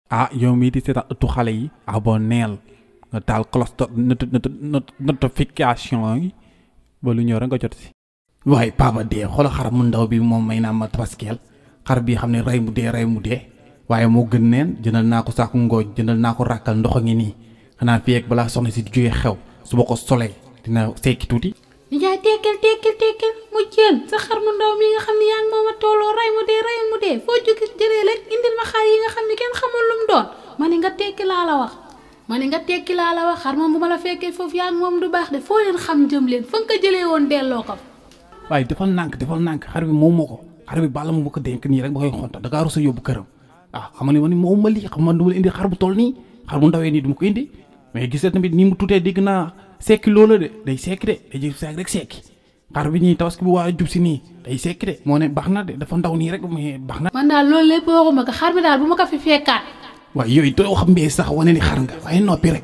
ah yow mii di seetaan ëttu xale yi abonneel nga taal cloche notification yi ba lu ñëw rek nga jot si. waaye Papa dee xoolal xar mu ndaw bi moom may naa ma tabaskeel xar bii xam ne rey mu dee waaye moo gën neen jëndal naa ko saaku ngooñ jëndal naa ko ràkkal ndox a ngi nii xanaa fii ak balaa soxna si di jógee xew su ma ko solee dina sekki tuuti. nijaay tekkil mu jën sa xar mu ndaw mi nga xam ne yaa ngi moom a tolloo rey mu dee foo jóge jëlee rek indil ma xar yi nga xam ne kenn xamul lu mu doon ma ne nga tekki laa la wax xar moom bu ma la fekkee foofu yaa ngi moom du baax de foo leen xam jëm leen fa nga ko jëlee woon delloo ko. waaye defal nànk xar bi moom moo ko xar bi bala ma ko dénk nii rek ba koy xonta da ngaa rus a yóbbu këram xam nga ne moom ma lii xam man du ma indi xar bu toll nii xar bu ndawee nii du ma ko indi mais gis tamit nii mu tuutee dégg naa sekki loola de day sekki de day jël saak rek sekki xar bi ñii tabaski bu waa jub si nii day sekki de moo ne baax na de dafa ndaw nii rek mais baax na. man daal loolu lépp waxuma ko xar mi daal bu ma ko fi fekkaat. waaye yooyu doo xam mbee sax wane ni xar nga waaye noppi rek.